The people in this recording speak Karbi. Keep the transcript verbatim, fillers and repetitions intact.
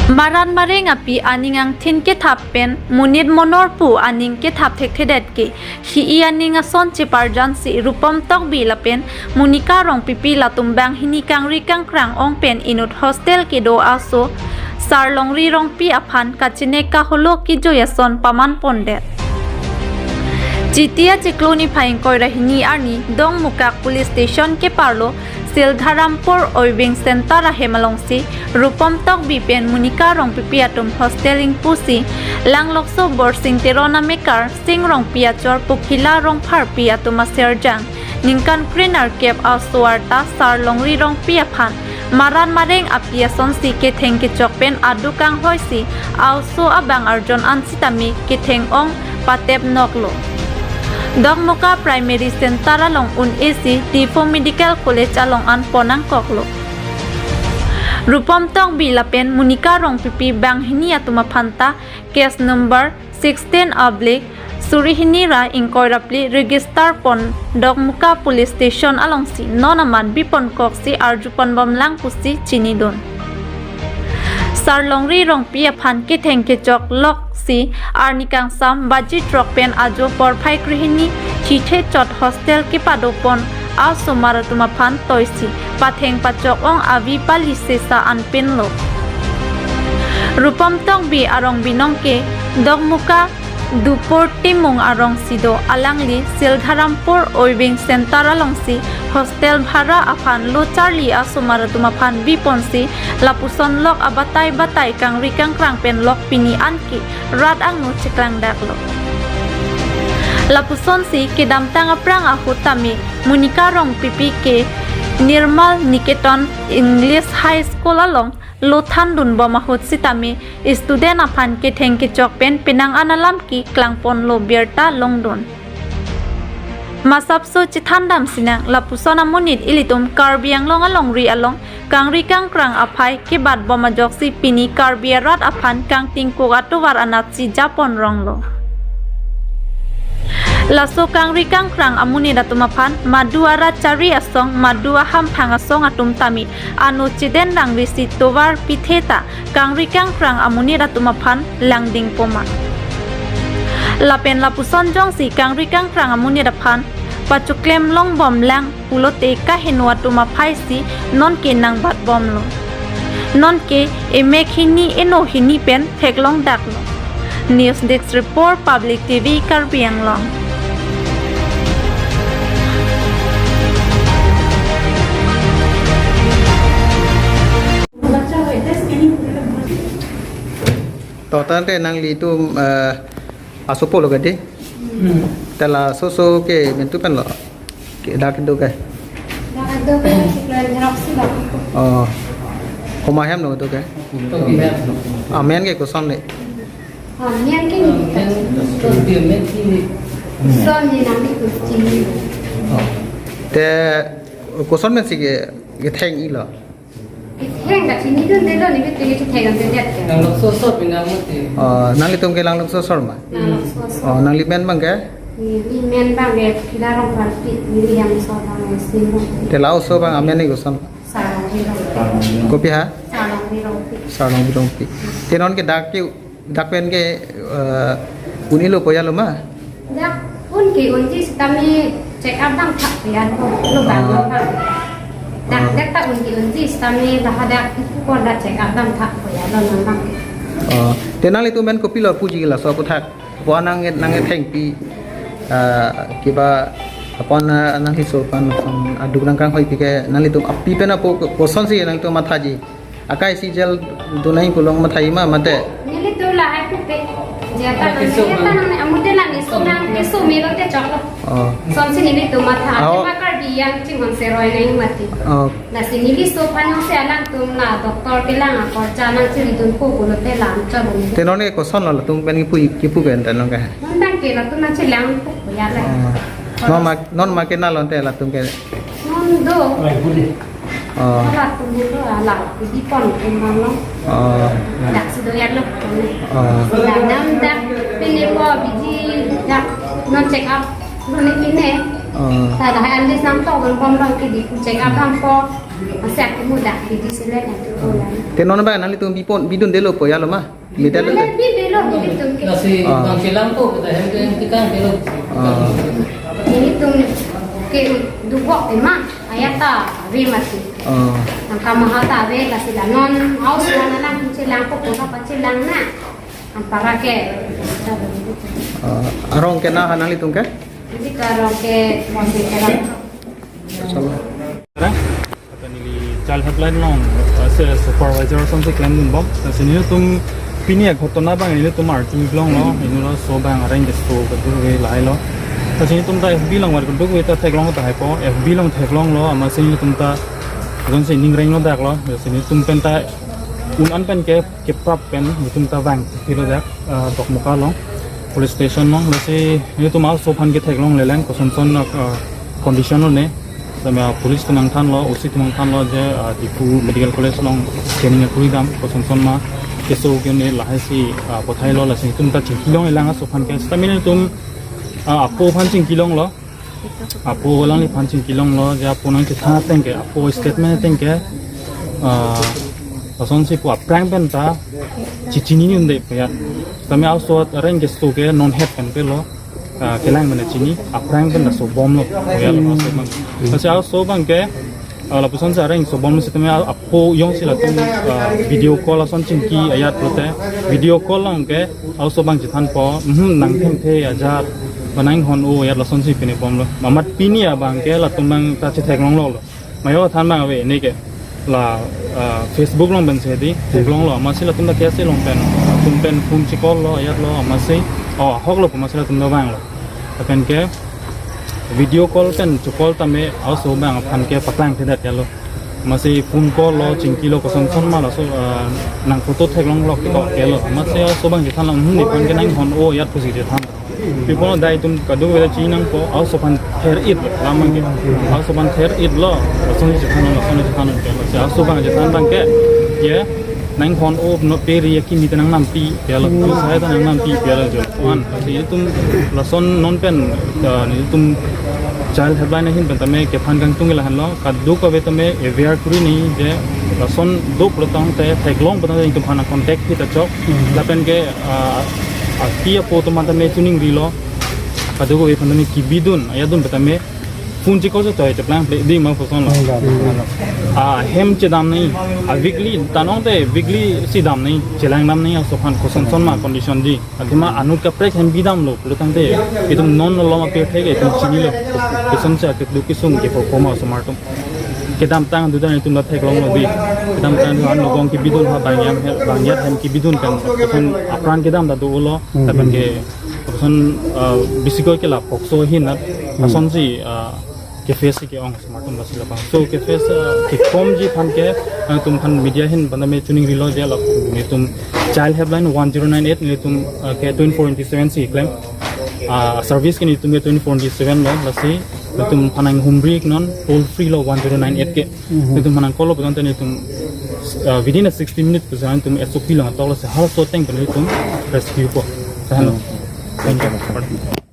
Maran mareng api aning angthin kethap pen monit monorpu aning kethap thekthedet ke hi-i aning ason cheparjansi Rupom Tokbi lapen Monica Rongpipi latum banghini kangri kangkrang ong pen inut hostel kedo aso Sarlongri Rongpi aphan kachine kaholo kejui ason paman pondet. Chiti achiklo niphai ingkoi ra hini arni Dongmukak Police Station keparlo Sildharampur Oiving Center ahem alongsi Rupom Tokbi pen Monica Rongpipi atum hostel ingpusi Langlokso Borsing Teron amekar Sing Rongpi achor Pokila Rongpharpi atum asirjang ningkan krenerkep aso arta Sarlongri Rongpi aphan maran mareng api asonsi ketheng kechok pen aduk kanghoisi aoso abang arjon an sitame ketheng ong patep noklo. Dongmukak Primary Center along un-esi Diphu Medical College along an pon nangkoklo. Rupom Tokbi lapen Monica Rongpipi banghini atum aphanta case number sixteen oblique suri hini ra ingkoi ra phli register pon Dongmukak Police Station alongsi non amat bipon koksi arju ponbomlang pusi chinidun. Sarlongri Rongpi aphan ketheng kechok loksi arni kangsam baji throk pen ajo porphai krehini chithe chot hostel kepado pon asomar atum aphan toisi patheng pachok ong avi pali sesa anpinlo. Rupom Tokbi arong binong ke Dongmukak Dupur Timung arongsi do, alangli Sildharampur Oiving Center alongsi hostel bhara aphan lo charli asomar atum aphan biponsi lapuson lok abatai batai kangri kangkrang pen lok pini anke rat angno cheklangdaklo. Lapusonsi kedamtang aphrang ahut tame Monica Rongpipi ke Nirmal Niketan English High School along lo thandun bom ahut sitame student aphan ketheng kechok pen penang an alam keklang ponlo birta longdun. Masapso chethandam sinang lapuson amonit ilitum Karbi Anglong alongri along kangri kangkrang aphai kebat bom ajoksi pini Karbi arat aphan kangtingkuk atovar anatsi japon ronglo. Laso kangri kangkrang amonit atum aphan madu arat chari asong madu ahamphang asong atum tame ano chedendang risi tovar pithe ta kangri kangkrang amonit atum aphan langding poma. Lapen lapuson jongsi kangri kangkrang amonit aphan pachoklem longbomlang pulote kaheno atum aphaisi nonke nangbat bomlo. Nonke emek hini eno hini pen theklongdaklo. News Desk Report, Public T V, Karbi Anglong. To tangte nanglitum, eh, asopo lo kadi? Hmm. Te laso aso ke mentu pen lo? Ke dak do ke? Dak do ke, chiklo en herok si lo. Oh. Komat ahem lo do ke? Toki ahem. Amen ke koson le? Amen ke ni. Amen, toki amen si ni. Son ni nang ni ko chini. Oh. Te koson men si ke, ketheng-i lo? Ketheng kachinidunde lo, neli tini ketheng kachinidunde ke. Langlokso asor pinang mati. Oh, nanglitum ke Langlokso asor ma? Langlokso asor. Oh, nangli men abang ke? Neli men abang ke Pokila Rongpharpi, neli hem asor abang ke Sing Rongpi. Te la oso abang amen ni koson? Sarlongri Rongpi. Kopi ha? Sarlongri Rongpi. Sarlongri Rongpi. Te nonke dak ke Dak pen ke, eh, un-elo pu ya lo ma? Dak un ke unji sitame check up damthak pu ya lo, lo bang lo bang. Dak, dak ta un ke unji sitame lahadak ipu kon dak check up damthak pu ya lo nang bang. Oh, te nanglitum pen kopilo puji laso aphuthak? Apot nang, nangkethengpi, eh, kiba apot, eh, nangli aso aphan aduk nangkanghoipi ke nanglitum api pen apo kosonsi nangtum mathaji? Akai si jail dunai pulo mathaji ma mate? Nelitum lahai pupe. Jata nang, jata nang, amude lang iso nang, iso melo te choklo. Oh. Sonsi nelitum matha, oh, tema Karbi yang chinghon seroi nang mati. Oh. Lasi neli aso aphan nang si alangtum na doctor kelang akorcha nang chilidun po pulote lam chok. Te non ke koson lo latum pen kipu, kipu ke ente non ke? Non abang ke latum nang chelang po ya la. Oh. Non ma, non ma ke nalonte latum ke? Non do. Oh. Hala tum do, hala, biji pon tum bang lo. Oh. Dak si do ya lo. Oh. Dak dam dak, pini po biji dak non check up. Lo ni pine. Ah. Ta lahai alis nangtok abang bom abang ke di pu check up abang po. Asak ke mudah ke di selen atu ko lang. Te non abang nanglitum bipon bidun detlo po ya lo ma? Media lo. Nang bibilo nelitum ke. Lasi Ah. bang chelang ko kita hem ke kita hem ke lo. Ah. Nelitum ke dukok tema ayat ta ave mati. Ah. Nangkam maha ta ave lasi la non aus mana lang chelang ko ko pa chelang na. Ampara ke. Ah, arong ke na ha nanglitum ke? Jadi ke arong ke masih chelang. Sama. Kata neli child helpline along, eh, se supervisor asonsi klemdun bom. Lasi nelitum pini aghotona abang nelitum arju longlong lo, inut aso abang areng keso kadokave lahai lo. Lasi nelitum ta F B along var kadokave ta theklong tahai po, F B along theklong lo, amatsi nelitum ta akonsi ning renglo dak lo. Lasi nelitum pen ta un-an pen ke keprap pen nelitum ta vang philo dak, eh, Dokmoka along police station along. Lasi nelitum aso aphan ke theklongle lang kosonson, eh, condition lo ne. Tame police atum nangthanlo, O C atum nangthanlo je, ah, Diphu Medical College along scanning akuri dam, kosonson ma keso ke ne lahai si, ah, pathai lo, lasi nelitum ta chingki longle lang aso aphan ke. Sitame nelitum, ah, apo aphan chingki longlo. Apo alangliphan chingki longlo, je apo nangchethan ateng ke, apo statement ateng ke, ah, asonsi pu aphrang pen ta chichinine un-e pu ya. Tame aso areng keso ke non het pen pe lo. Ah, kelang mena chini, aphrang pen laso bomlo, ya lo aso abang. Lasi aso abang ke, ah, lapuson si areng so bomlo sitame a-, apo jongsi latum, ah, video call ason chingki ajat pulote, video call along ke, aso abang chethan po, hmm, nang themthe ajat, ba nang hon-o ajat lasonsi pine bomlo. Mamat pini abang ke, latum abang ta chetheklonglo lo. Mayo than abang ave ne ke la, ah, Facebook along pen si di theklonglo amatsi latum ta kesi along pen latum pen phone checall lo ajat lo amatsi, oh, ahok lo amatsi latum ta vanglo. Lapen ke video call pen checall tame aso abang aphan ke paklangthedet ya lo. Amatsi phone call lo chingki lo kosonson ma laso, ah, nang photo theklonglo ke ko ke lo. Amatsi aso abang chethanlo, hmm, nephan ke nang hon-o ajat pusi chethan. People dai atum kadokave ta chinang po, aso aphan ther-it lo, lamang ke. Aso aphan ther-it lo, lasonsi chethan lo, lasonsi chethan lo, ke. Lasi aso abang chethan abang ke, ye, nang hon-o no pe ri akimi ta nang nampi, ya lo, tu saya ta nang nampi, ya lo, jo. Wan, lasi itum lason non pen, eh, itum child helpline ahin pen tame kephan kangtung lahenlo, kadokave tame aware kuri nangji je, lason do pulo tangte, theklong pulo tangte itum aphan contact hita chok, lapen ke, ah, api apo atum aphan tame chuning rilo. Kadokave aphan tame kebidun, ajatdun pen tame phone checall si toy cheplang ple di ma puson lo. Hmm, ya. Ah, hem chedam nangji, ah, weekly, tanong te weekly si dam nangji, chelang dam nangji, aso aphan kosonson ma condition di. Athema anut kaprek hem bidamlo pulo tangte, itum non along apirthe ke itum chinilo. Kosonsi ke duk kesung ke po koma osomar atum. Kedamtang dudan itum la theklonglo di. Kedamtang dudan logong kebidun ha bang jam he, bang jat hem kebidun pen. Kosonsi apran kedam ta dolo. Hmm. Lapen ke kosonsi, ah, bisikoi ke la POCSO ahin na. Hmm. Lasonsi, ah, ke-face ke-ong osomar atum lasi labang. So ke-face, ah, kekomji aphan ke, ah, itum aphan media ahin pen tame chuning rilo je la itum child helpline one zero nine eight nelitum, ah, ke twenty-four into seven si klem. Ah, service ke nelitum ke twenty-four into seven lo, lasi nelitum aphan nanghumri non toll free lo one zero nine eight ke. Mhm. Nelitum aphan nang call lo pulo tangte nelitum, ah, within a sixty minutes pusi nelitum S O P lo ngatok lo si halaso ateng pen nelitum rescue po. Lahenlo. Mhm. Thank you.